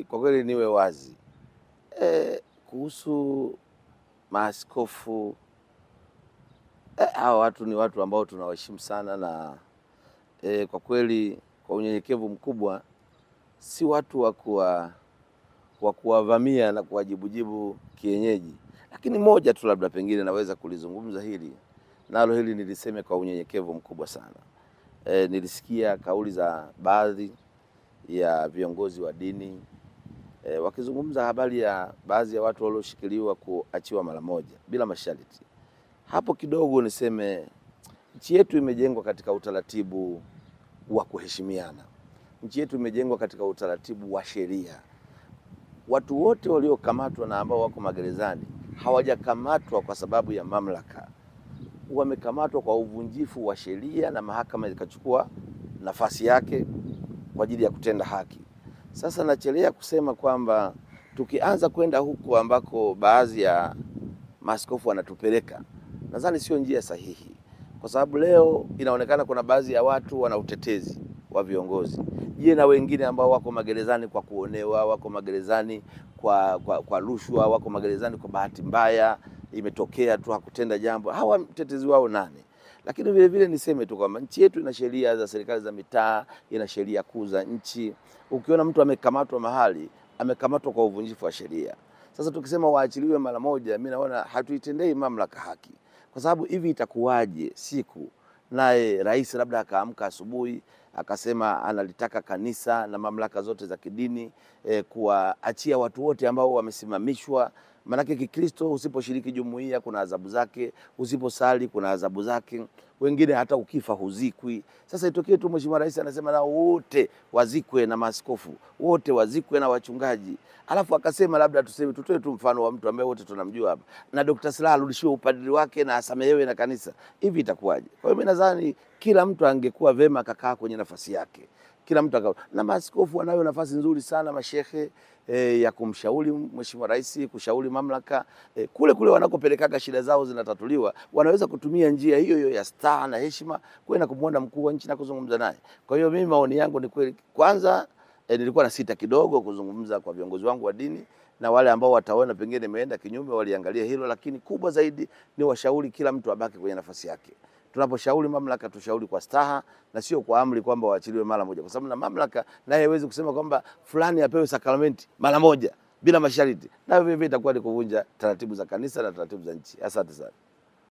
Kwa kweli niwe wazi kuhusu maaskofu, hawa watu ni watu ambao tunawaheshimu sana na kwa kweli kwa unyenyekevu mkubwa, si watu wa kuwavamia na kuwajibujibu kienyeji. Lakini moja tu labda pengine naweza kulizungumza hili, nalo hili niliseme kwa unyenyekevu mkubwa sana. Nilisikia kauli za baadhi ya viongozi wa dini wakizungumza habari ya baadhi ya watu walioshikiliwa kuachiwa mara moja bila masharti. Hapo kidogo niseme nchi yetu imejengwa katika utaratibu wa kuheshimiana. Nchi yetu imejengwa katika utaratibu wa sheria. Watu wote waliokamatwa na ambao wako magerezani hawajakamatwa kwa sababu ya mamlaka. Wamekamatwa kwa uvunjifu wa sheria na mahakama ikachukua nafasi yake kwa ajili ya kutenda haki. Sasa nachelea kusema kwamba tukianza kwenda huku ambako baadhi ya maaskofu wanatupeleka, nadhani sio njia sahihi. Kwa sababu leo inaonekana kuna baadhi ya watu wana utetezi wa viongozi. Je, na wengine ambao wako magerezani kwa kuonewa, wako magerezani kwa rushwa, wako magerezani kwa bahati mbaya, imetokea tu hakutenda jambo, hawa mtetezi wao nani? Lakini vile vile niseme tu kwamba nchi yetu ina sheria za serikali za mitaa, ina sheria kuu za nchi. Ukiona mtu amekamatwa mahali, amekamatwa kwa uvunjifu wa sheria. Sasa tukisema waachiliwe mara moja, mimi naona hatuitendei mamlaka haki. Kwa sababu hivi itakuwaje siku naye rais labda akaamka asubuhi akasema analitaka kanisa na mamlaka zote za kidini kuwaachia watu wote ambao wamesimamishwa? Manake Kikristo usiposhiriki jumuiya kuna adhabu zake, usiposali kuna adhabu zake, wengine hata ukifa huzikwi. Sasa itokee tu Mheshimiwa Rais anasema nao wote wazikwe na maaskofu, wote wazikwe na wachungaji. Alafu akasema labda tuseme, tutoe tu mfano wa mtu ambaye wote tunamjua hapa, na Dr. Slaa arudishiwe upadri wake na asamehewe na kanisa. Hivi itakuwaje? Kwa hiyo mimi nadhani kila mtu angekuwa vema akakaa kwenye nafasi yake. Kila mtu akawa. Na maaskofu wanayo nafasi nzuri sana, mashehe ya kumshauri Mheshimiwa Rais, kushauri mamlaka, kule kule wanakopelekaga shida zao zinatatuliwa, wanaweza kutumia njia hiyo hiyo ya staa na heshima kwenda kumuona mkuu wa nchi na kuzungumza naye. Kwa hiyo mimi maoni yangu ni kweli, kwanza nilikuwa na sita kidogo kuzungumza kwa viongozi wangu wa dini, na wale ambao wataona pengine nimeenda kinyume waliangalia hilo, lakini kubwa zaidi ni washauri kila mtu abaki kwenye nafasi yake. Tunaposhauri mamlaka tushauri kwa staha na sio kwa amri kwamba waachiliwe mara moja, kwa sababu na mamlaka naye haiwezi kusema kwamba fulani apewe sakramenti mara moja bila masharti. Na vile vile itakuwa ni kuvunja taratibu za kanisa na taratibu za nchi. Asante sana.